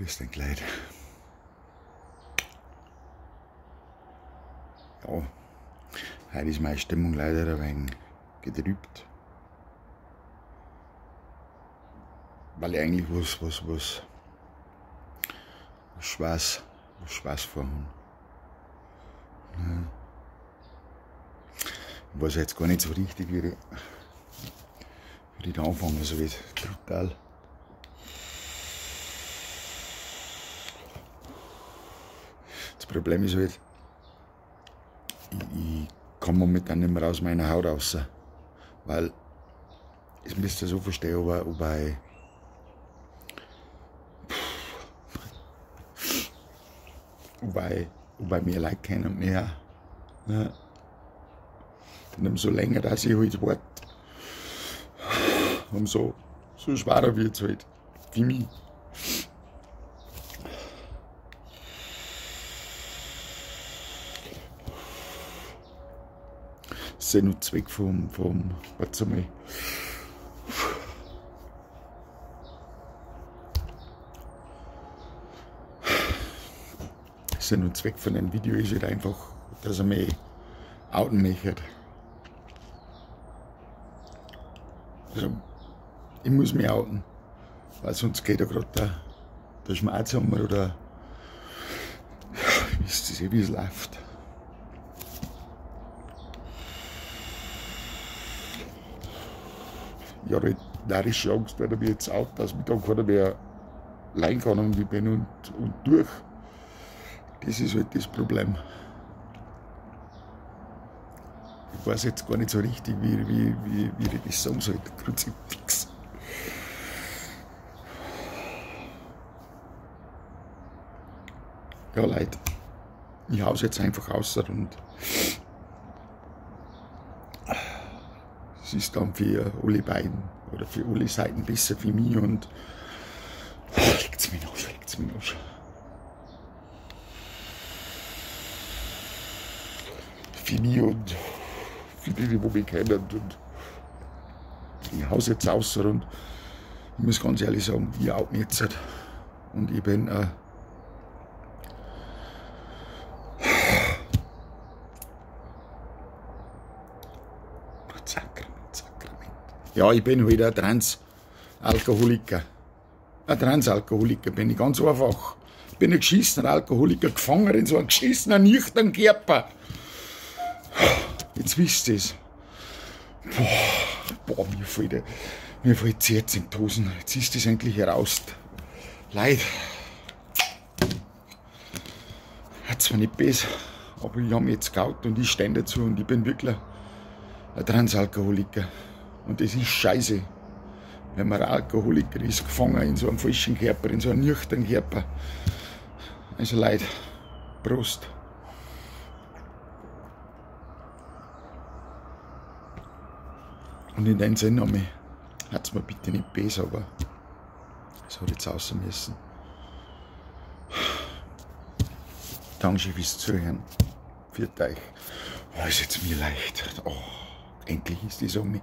Grüß dich, Leute. Ja, heute ist meine Stimmung leider ein wenig getrübt. Weil ich eigentlich was Schwaß vorhabe. Ja. Ich weiß jetzt gar nicht so richtig, wie ich da anfangen soll. Brutal. Das Problem ist halt, ich komme momentan nicht mehr aus meiner Haut raus. Weil, das müsst ihr so verstehen, ob ich mehr Leute kenne und mehr. Ja. Und umso länger, dass ich halt warte, umso so schwerer wird es halt für mich. Sinn und Zweck vom warte mal. Sinn und Zweck von dem Video ist halt einfach, dass er mich outen möchte. Also, ich muss mich outen, weil sonst geht ja gerade der Schmerz um mir oder ja, wisst ihr eh, wie es läuft. Ich habe narrische Angst, weil er mich jetzt out, dass mich dann keiner mehr leihen kann und ich bin und durch. Das ist halt das Problem. Ich weiß jetzt gar nicht so richtig, wie ich das sagen soll. Kruzifix. Ja, Leute, ich hau's jetzt einfach raus und es ist dann für alle beiden oder für alle Seiten besser für mich und leckt's mich noch, leckt's mich noch. Für mich und für die, die mich kennen. Und ich hau's jetzt raus und ich muss ganz ehrlich sagen, ich out mich jetzt. Und ich bin Sakrament, Sakrament. Ja, ich bin halt ein Transalkoholiker. Ein Transalkoholiker bin ich ganz einfach. Ich bin ein geschissener Alkoholiker, gefangen in so einem geschissenen, nüchternen Körper. Jetzt wisst ihr es. Boah, mir fällt das Herz in die Hosen. Jetzt ist das endlich heraus. Leid. Hat zwar nicht besser, aber ich habe mich jetzt geoutet und ich stehe dazu und ich bin wirklich ein Transalkoholiker. Und das ist scheiße, wenn man ein Alkoholiker ist, gefangen in so einem falschen Körper, in so einem nüchternen Körper. Also Leute, Prost. Und in dem Sinne hat es mir bitte nicht besser, aber es hat jetzt raus müssen. Dankeschön fürs Zuhören. Für euch. Oh, ist jetzt mir leicht. Oh, endlich ist die so mit.